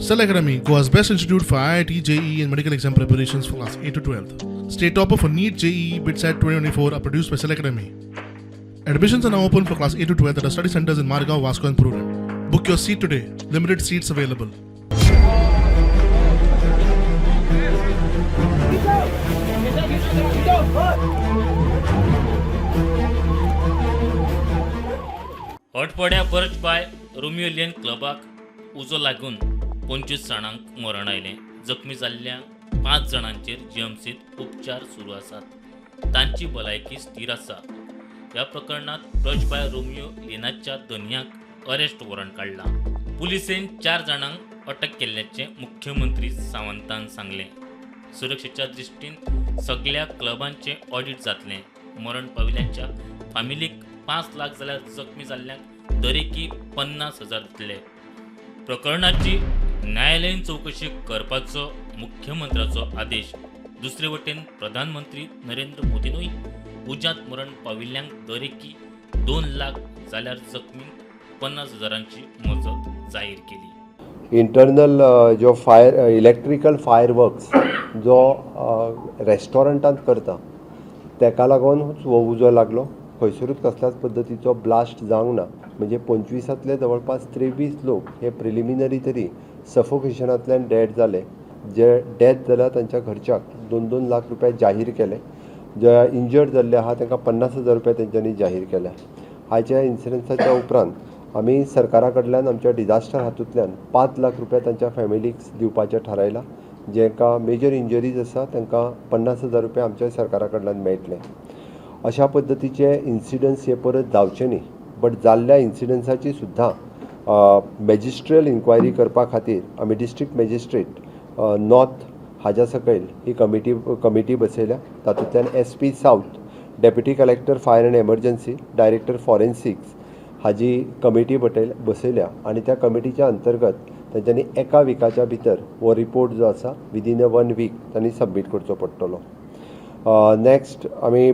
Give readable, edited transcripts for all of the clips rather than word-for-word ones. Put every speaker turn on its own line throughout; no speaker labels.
Cell Academy, Goa's best institute for IIT, JEE, and medical exam preparations for class 8 to 12. State topper for NEET, JEE, BITSAT 2024 are produced by Cell Academy. Admissions are now open for class 8 to 12 at our study centers in Margao, Vasco, and Prudent. Book your seat today. Limited seats available.
हटपड्या Birch by Romeo Lane क्लबाक उजो लागून 25 जाणांक मरण आयलें. जखमी जाल्ल्या 5 जाणांचेर जीएमसींत उपचार सुरू आसात. तांची भलायकी स्थीर आसा. ह्या प्रकरणांत ब्रज बाय रोमियो लेनाच्या धनयाक अरेस्ट वॉरंट काडलां. पुलिसेन 4 जाणांक अटक केल्ल्याचें मुख्यमंत्री सावंतान सांगलें. सुरक्षेच्या दृश्टीन सगल्या क्लबांचें ऑडिट जातलें. मरण पाविल्ल्यांच्या फामिलीक 5 लाख जाल्यार जखमी जाल्ल्यांक दरेकी 50,000 दितले. प्रकरणाची न्यायालयीन चवकशी करपाचो मुख्यमंत्र्याचो आदेश. दुसरे वटेन प्रधानमंत्री नरेंद्र मोदीनूय उज्यांत मरण पाविल्ल्यांक दरेकी 2 लाख जाल्यार जखमींक 50,000ची मजत जाहीर केली.
इंटरनल जो फायर इलेक्ट्रिकल फायर वर्क्स जो रेस्टॉरंटांत करता तेका लागूनच हो उजो लागलो. खंयसरूच कसल्याच पद्दतीचो ब्लास्ट जावंक ना. म्हणजे 25तांतले जवळपास 23 लोक हे प्रिलिमिनरी तरी सफोकेशनांतल्यान डेड जाले. जे डेथ जाल्या तांच्या घरच्यांक 2-2 लाख रुपया जाहीर केले. जे इंजर्ड जाल्ले आहा तांकां 50,000 रुपया तेंच्यांनी जाहीर केल्या. हाच्या इन्सिडन्साच्या उपरांत आमी सरकारा कडल्यान आमच्या डिजास्टर हातूंतल्यान 5 लाख रुपया तांच्या फॅमिलीक दिवपाचें थारायलां. जेंकां मेजर इंजरीज आसा तांकां 50,000 रुपया आमच्या सरकारा कडल्यान मेळटले. अशा पद्दतीचे इन्सिडंट्स हे परत जावचे न्ही, बट जाल्ल्या इन्सिडंट्साची सुद्दां मॅजिस्ट्रियल इन्क्वायरी करपा खातीर आमी डिस्ट्रिक्ट मॅजिस्ट्रेट नॉर्थ हाज्या सकयल ही कमिटी बसयल्या. तातूंतल्यान SP South, Deputy Collector Fire and Emergency, Director Forensics हाजी कमिटी बसयल्या आनी त्या कमिटीच्या अंतर्गत तेंच्यांनी एका विकाच्या भितर हो रिपोर्ट जो आसा विदीन अ वन वीक तांणी सबमीट करचो पडटलो. नॅक्स्ट, आमी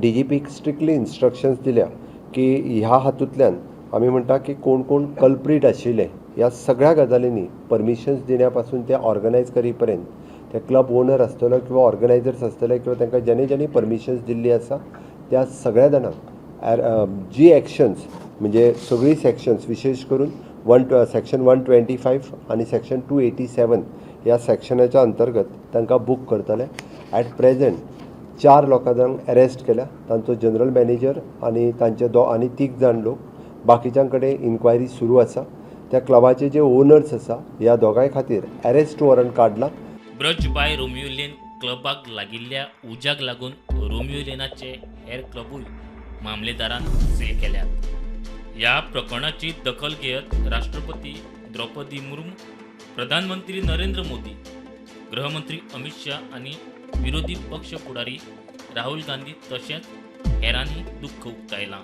डी जी पीक स्ट्रिक्टली इन्स्ट्रक्शन्स दिल्या की ह्या हातूंतल्यान आमी म्हणटा की कोण कोण कल्प्रीट आशिल्ले ह्या सगळ्या गजालींनी, परमिशन्स दिण्या पासून ते ऑर्गनायज करी पर्यंत, ते क्लब ओनर आसतलो किंवा ऑर्गनायजर्स आसतले किंवा तांकां जेणे जेणे परमिशन्स दिल्ली आसा त्या सगळ्या जाणांक जी एक्शन्स, म्हणजे सगळीं सेक्शन्स, विशेश करून सेक्शन 125 आनी सेक्शन 287 ह्या सेक्शनाच्या अंतर्गत तांकां बूक करतले. ॲट प्रेझेंट 4 लोकांक अरेस्ट केल्या. तांचो जनरल मॅनेजर आनी तांचे आनी तीग जाण लोक. बाकीच्यां कडेन इन्क्वायरी सुरू आसा. त्या क्लबाचे जे ओनर्स आसा ह्या दोगांय खातीर अरेस्ट वॉरंट काडला.
ब्रज बाय रोमियो लेन क्लबाक लागिल्ल्या उज्याक लागून रोमियो लेनाचे हेर क्लबूय मामलेदारान सील केल्यात. ह्या प्रकरणाची दखल घेत राष्ट्रपती द्रौपदी मुर्मू, प्रधानमंत्री नरेंद्र मोदी, गृहमंत्री अमित शाह आनी विरोधी पक्ष फुडारी राहुल गांधी तशेंच हेरांनी दुख्ख उक्तायलां.